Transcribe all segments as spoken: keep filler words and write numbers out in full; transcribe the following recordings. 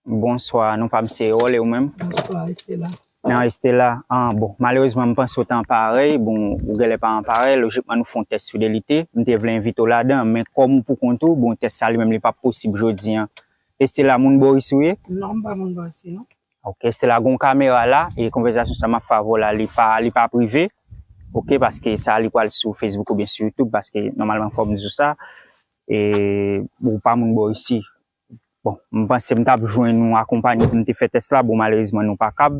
Bonswa, non pa m se Erol, e ou menm? Bonswa, Estela. Nan Estela, ah, bon, malerezman, m panse w te an parèy. Bon, ou genlè pa an parèy. Lojikman, nou fè yon tès fidelite. M te vle envite w ladan, men kòm ou pou kont ou, bon, tès sa li menm, li p ap posib jodi a. Estela, moun bò isi w ye? Non, m pa moun bò isi, non. Ok, Estela, gen yon kamera la, e konvèsasyon sa m ap fè avè w la, li pa, li pa prive. Ok, paske sa, li pral sou Facebook oubyen sou YouTube, paske nòmalman, fò m di w sa. E ou pa moun bò isi. Bon, m panse m t ap jwenn ou akonpanye pou m te fè tès la. Bon, malerezman, nou pa kab.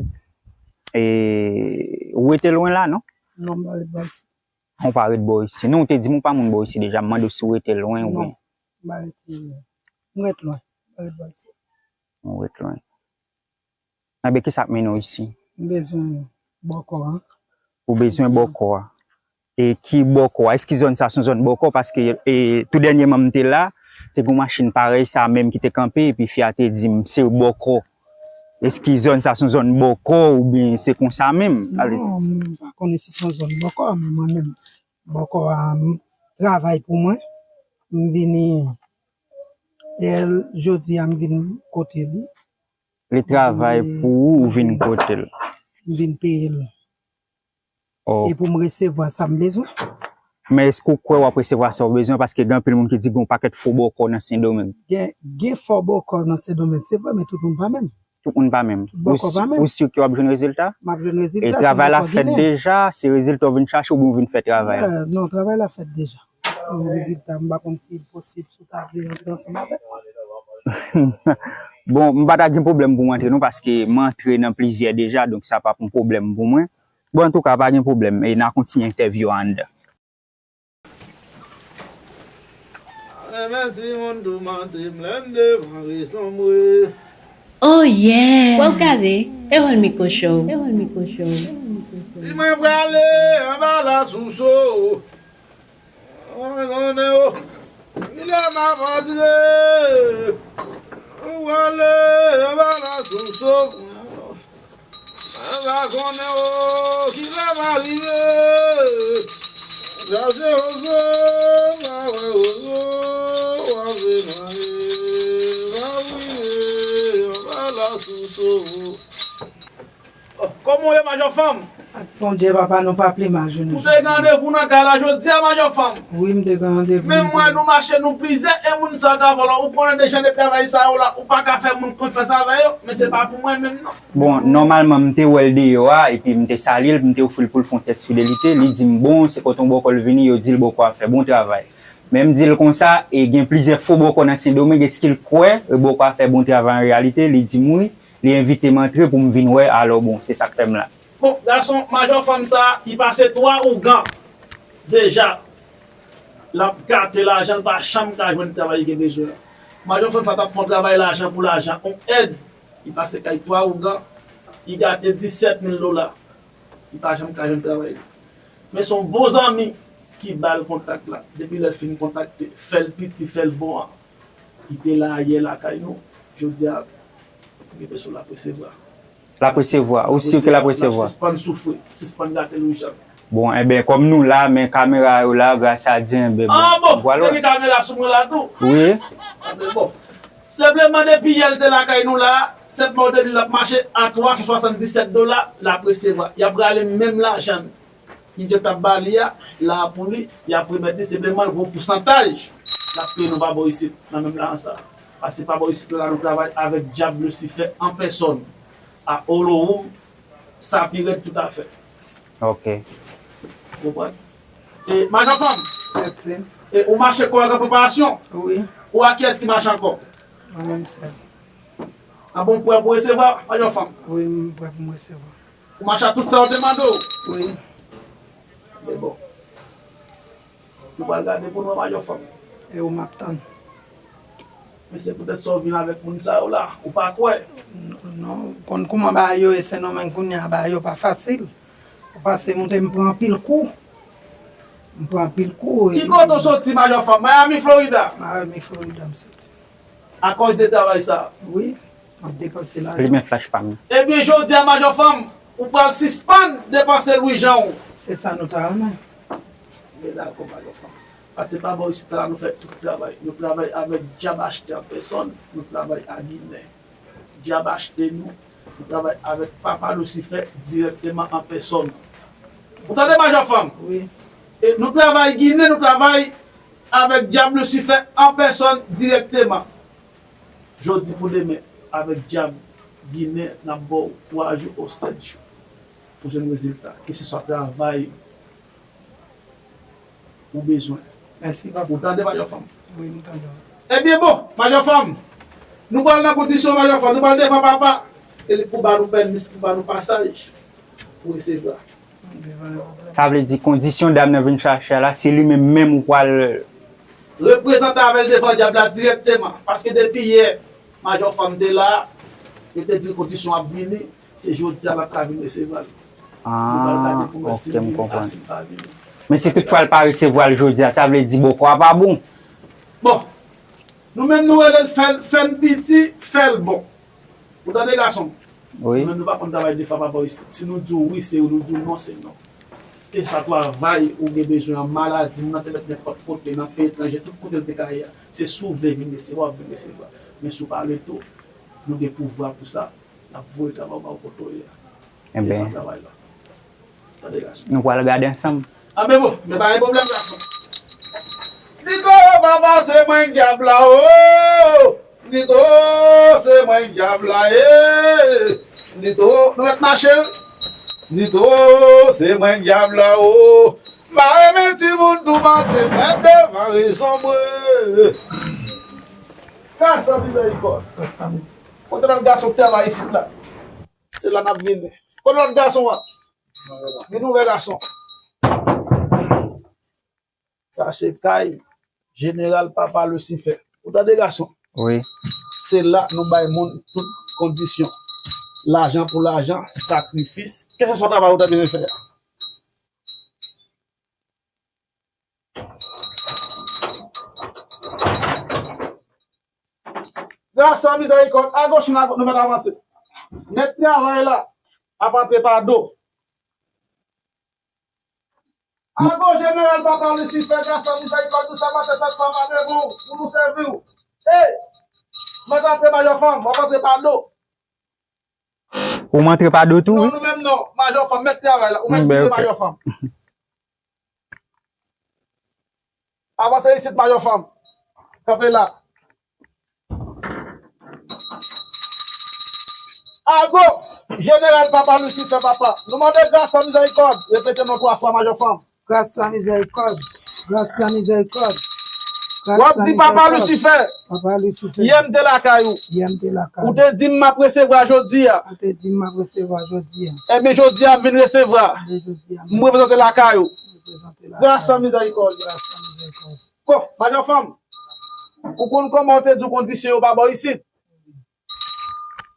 E ou rete lwen la, non? Non, m pa ret bò isi. Ou pa ret bò isi. Non, ou te di m ou pa moun bò isi deja. M mande w si w rete lwen Non, oubyen. M pa rete lwen. M ret lwen. M pa ret bò isi. Ou ret lwen. Enben, ki sa k mennen w isi? M bezwen bòkò a. Ou bezwen bòkò a. E ki bòkò a? Èske zòn sa se yon zòn bòkò? Paske e, tou dènyèman m te la, te gen yon machin parèy sa menm ki te kanpe, epi fi a te di m se bòkò. Èske zòn sa se yon zòn bòkò oubyen se konsa menm? Ale. Non, m pa konnen si se yon zòn bòkò, men mwen menm, bòkò a m travay pou mwen. M vini, e jodi a m vin kote li. Li travay pou ou, ou vin kote l. M vin peye l. Oh. E pou m resevwa sa m bezwen. Men èske w kwè w ap resevwa sa w bezwen? Paske gen anpil moun ki di gen yon pakèt fo bòkò nan Sendomeng. Gen, gen fo bòkò nan Sendomeng, se vre, men tout moun pa menm. Tout moun pa menm. Tout bòkò pa menm. Ou si ke w ap jwenn rezilta? M ap jwenn rezilta. E travay la fèt deja? Se rezilta w vin chache oubyen w vin fè travay la? Non, travay la fèt deja. Se yon rezilta, m pa konn si l posib, si w ta vle antre ansanm avèk mwen. Bon, m pa ta gen pwoblèm pou m antre non, paske m antre nan plizyè deja, donk sa p ap yon pwoblèm pou mwen. Bon, antouka, pa gen pwoblèm, e n a kontinye entèvyou a anndan. Renmen timoun toumante m lè m devan resonbre. Oh yeah! Wè w gade, Erol Miko Show. Erol Miko Show. Si mwen prale anba lasouso. Mwen konnen o, kilè m ap antre. Mwen prale anba lasouso. Mwen pa konnen o, kilè m a rive. Chache wozo, pa wè wozo, w ap fè nwaye. M ap rive anba lasouso. Oh, kòman w ye, majò fanm? Ak Bondye, papa, nou pa pi mal, jounen jodi a. Ou te gen randevou nan kay la jodi a, majò fanm? Wi, m te gen randevou. Men m wè nou mache, nou plizyè, e moun sa yo ka vòlò. Ou konnen de jan de travay sa yo la, ou pa ka fè moun konfyans avè yo, men se pa pou mwen menm, non. Bon, nòmalman, m te wè l deyò a, epi m te salye l, m te ofri l pou l fè yon tès fidelite. Li di m, bon, se kote yon bòkò l vini, yo di l bòkò a fè bon travay. Men m di l konsa, e gen plizyè fo bòkò nan Sendomeng, èske l kwè bòkò a fè bon travay an reyalite? Li di m wi, li envite m antre pou m vin wè, alò bon, se sa k fè m la. Bon, gason, majò fanm sa, li pase twa ougan deja. L ap gate lajan, l pa janm ka jwenn travay li gen bezwen an. Majò fanm sa t ap fè yon travay lajan pou lajan, yon èd. Li pase kay twa ougan, li gate disèt mil dola. Li pa janm ka jwenn travay li. Men se yon bon zanmi ki ba l kontak la. Depi lè l fin kontakte, fè l piti, fè l bon an. Li te la yè lakay nou. Jodi a, gen peson l ap resevwa. L ap resevwa. Ou si ke l ap resevwa? L ap sispann soufri, sispann gate Louis Jean. Bon, enben, kòm nou la, men kamera yo la, gras a Dye, enben, bon. Ah, bon, bon, gen kamera sou mwen la tou. Wi. Enben, bon. Senpleman, depi yè l te lakay nou la, senpleman, yo te di l ap mache a twa san swasanndisèt dola, l ap resevwa. Y ap rale menm lajan. Ki Dye t ap ba li a, la pou li, y ap remèt li, senpleman l gen yon pousantaj l ap peye nou pa bò isit, nan menm lajan sa a. Paske pa bò isit la, nou travay avèk dyab Lisifè an pèsòn, a Olowoum, sa pi rèd toutafè. Ok. Ou konprann? E, madanm fanm, e ou mache kò a gen preparasyon? Wi. Ou a kiyès ki mache ankò? Mwen menm sèl. A bon, ou prè pou resevwa, madanm fanm? Wi, m prè pou m resevwa. Ou mache ak tout sa yo te mande w? Wi. Men bon. Nou pral gade pou nou wè majò fanm. E ou m ap tann. Men se poutèt sa w vin avèk moun sa yo la, ou pa kwè? Non, ou konn kouman bagay yo ye Sendomeng kounye a, bagay yo pa fasil. Ou pase moute m pran anpil kou. M pran anpil kou. Ki kote w soti majò fanm? Miami, Florida? Miami, Florida m soti. Akòz de travay sa a? Wi, m ap depanse lajan. Limen flach pa m. Ebyen, jodi a, majò fanm, ou pral sispann depanse lwijan w. Se sa nou ta renmen. Men dakò, majò fanm. Paske pa bò isit la nou fè tout travay. Nou travay avèk dyab achtè an pèsòn, nou travay a Ginen. Dyab achte nou. Nou travay avèk Papa Lisifè dirèkteman an pèsòn. Ou tande, Majò Fanm? Wi. E nou travay Ginen, nou travay avèk Dyab Lisifè an pèsòn dirèkteman. Jodi pou demen, avèk Dyab Ginen, n ap ba w twa jou ou sèt jou pou jwenn rezilta, keseswa travay ou bezwen. Mèsi, papa. Ou tande, Majò Fanm? Wi, m tande w. Ebyen, bon, Majò Fanm, nou pral nan kondisyon, Majò Fanm, nou pral devan papa, e li pou ba nou pèmis, pou ba nou pasaj pou resevwa. Sa vle di kondisyon dam nan vin chache a la, se li menm menm ou pral reprezante avè l devan dyab la dirèkteman. Paske depi yè, Majò Fanm te la, yo te di l kondisyon ap vini, se jodi a l ap ka vin resevwa l. Nou pral gade pou wè si l vini a, si l pa vini. Men si toutfwa l pa resevwa l jodi a, sa vle di bòkò a pa bon. Bon, nou menm nou rele l fè l, fè n piti, fè l bon. Ou tande, gason? Wi. Nou menm nou pa konn travay de fwa pa bò isit. Si nou di w wi, se wi, nou di w non, se non. Ke sa travay ou gen bezwen an, maladi, nan tèt nenpòt kote, nan peyi etranje, tout kote l te ka ye a, se si w vle vin resevwa, w ap vin resevwa. Men si w pa vle tou, nou gen pouvwa pou sa. N ap voye travay ba w kote w ye a. Ebyen. Desann travay la. Tande, gason. Nou pral gade ansanm. Anben bon, men pa gen pwoblèm, gason. Nito, papa, se mwen k dyab la, o! Nito, se mwen k dyab la, e! Nito, nou mèt mache, wi. Nito, se mwen k dyab la, o! M pa renmen timoun tou maten, mwen devan rezon mwen. Gras a mizèrikòd. Kote lòt gason k travay isit la? Se la n ap vini. Kote lòt gason an? Vin ouvè, gason. Sa se kay Jeneral Papa Lisifè. Ou tande, gason? Wi. Se la nou bay moun tout kondisyon. Lajan pou lajan, sakrifis, kèlkeswa travay ou ta bezwen fè a. Gras a mizèrikòd, agoch, agoch, nou mèt avanse. Mèt travay la ap antre pa do. Agoch, Jeneral Papa Lisifè, gras a mizèrikòd, nou sa maten, sa pa mal bon pou nou sèvi w. Ey! Mèt antre, Majò Fanm, w ap antre pa do. Ou m antre pa do tou, wi. Non, nou menm non, Majò Fanm, mèt travay la. Ou mèt vire, Majò Fanm. Avanse isit, Majò Fanm. Kanpe la. Ago, Jeneral Papa Lisifè, papa. Nou mande gras a mizèrikòd. Repete non twa fwa, Majò Fanm. Gras a mizèrikòd. Gras a mizèrikòd. W ap di, Papa Lisifè, Papa Lisifè, yè m te lakay ou. Yè m te lakay ou. Ou te di m m ap resevwa jodi a. Ou te di m m ap resevwa jodi a. Ebyen, jodi a, m vin resevwa. Ebyen, jodi a, m reprezante lakay ou. M reprezante lakay ou. Gras a mizèrikòd. Gras a mizèrikòd. Bon, Majò Fanm, ou konn kòman yo te di w kondisyon yo pa bò isit?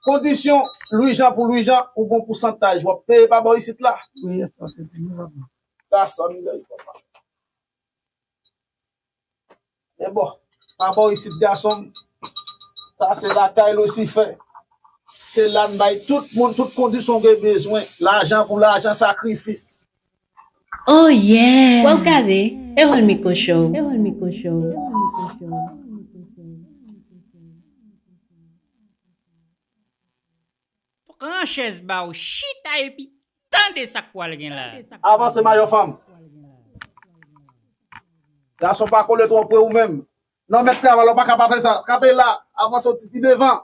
Kondisyon, Lwijan pou Lwijan, ou gon pousantaj w ap peye pa bò isit la. Wi, sa te di nou, papa. Gras a mizèrikòd, papa. Men bon, pa bò isit, gason m. Sa se lakay Lisifè. Se la n bay tout moun tout kondisyon w gen bezwen. Lajan pou lajan, sakrifis. Oh yeah! W ap gade Erol Miko Show. Erol Miko Show. Pran chèz ba w chita epi tande sa k pral gen la. Avanse, Majò Fanm. Gason pa kole twò pre ou menm. Non, mèt travay la, ou pa ka pa fè sa. Kanpe la, avanse yon ti pi devan.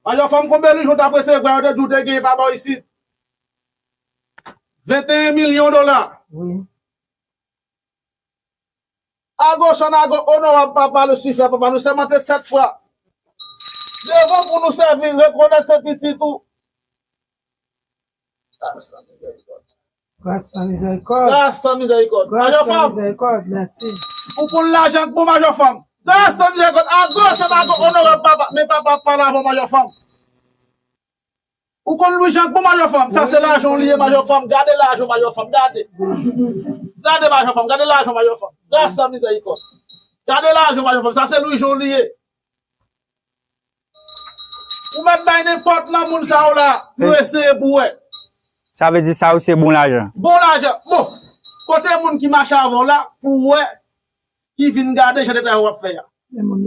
Majò Fanm, konbyen Lwijan w t ap resevwa, yo te di w te genyen pa bò isit? Venteyen milyon dola. Wi. Agoch, anago, onorab Papa Lisifè, papa, nou sèmante sèt fwa devan w pou nou sèvi, rekonèt se pitit ou. Gras a mizèrikòd. Gras a mizèrikòd. Gras a mizèrikòd. Majò Fanm. Gras a mizèrikòd, mèsi. Ou konn lajan k bon, Majò Fanm. Gras a mizèrikòd. Agoch, anago, onorab papa. Men papa ap pale avè w, Majò Fanm. Ou konn Lwijan k bon, Majò Fanm. Sa se lajan w li ye, Majò Fanm. Gade lajan w, Majò Fanm. Gade. Gade, Majò Fanm. Gade lajan w, Majò Fanm. Gras a mizèrikòd. Gade lajan w, Majò Fanm. Sa se Lwijan w li ye. Ou mèt bay nenpòt nan moun sa yo la pou yo eseye pou wè. Sa vle di sa yo se bon lajan. Bon lajan. Bon, kote moun ki mache avè w la pou wè ki vin gade jan de travay w ap fè a.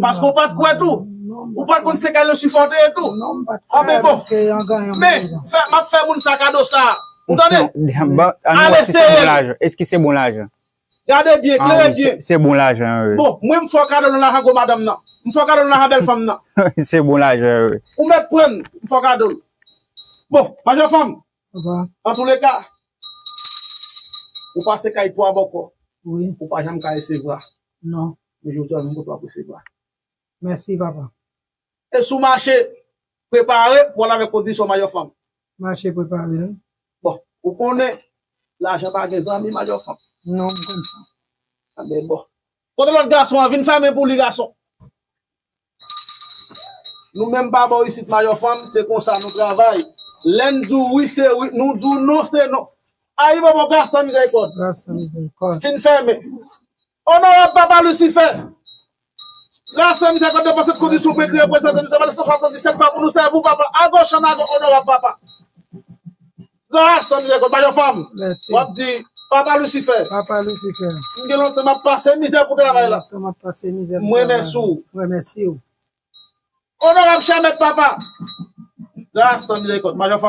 Paske ou pa t kwè tou. Ou pa t konn se kay Lusifè w te ye tou. Anben bon. Men, fè, m ap fè moun sa kado sa. Ou tande? Ale seye l. Èske se bon lajan? Gade byen, klere byen. Se bon lajan, wi. Bon, mwen m fè w kado nan lajan gwo madanm nan. M fè w kado nan lajan bèl fanm nan. Se bon lajan, wi. Ou mèt pran l, m fè w kado l. Bon, majò fanm. Antouleka, ou pase kay twa bòkò. Wi. Ou pa janm ka resevwa. Non. Men jodi a, menm kote w ap resevwa. Mèsi, papa. E si w mache, prepare pou w al avèk kondisyon majò fanm. Mache prepare, wi. Bon, ou konnen, lajan pa gen zanmi, majò fanm. Non, m konn sa. Anben bon. Kote lòt gason an? Vin fèmen pou li, gason. Nou menm pa bò isit, majò fanm, se konsa nou travay. Lè n di w wi, se wi, nou di w non, se non. Ayibobo, gras san mizèrikòd. Gras san mizèrikòd. Fin fèmen. Onorab papa Lusifè. Gras san mizèrikòd, depanse kondisyon pou ekri reprezante misye pandan san swasanndisèt fwa pou nou sèvi w, papa. Agoch, annago, onorab papa. Gras san mizèrikòd, majò fanm. W ap di, papa Lusifè. Papa Lusifè. M gen lontan m ap pase mizè pou travay la. Lontan m ap pase mizè pou travay la. M remèsye w. M remèsye w. Onorab chè mèt papa. Gras san mizèrikòd, majò fanm.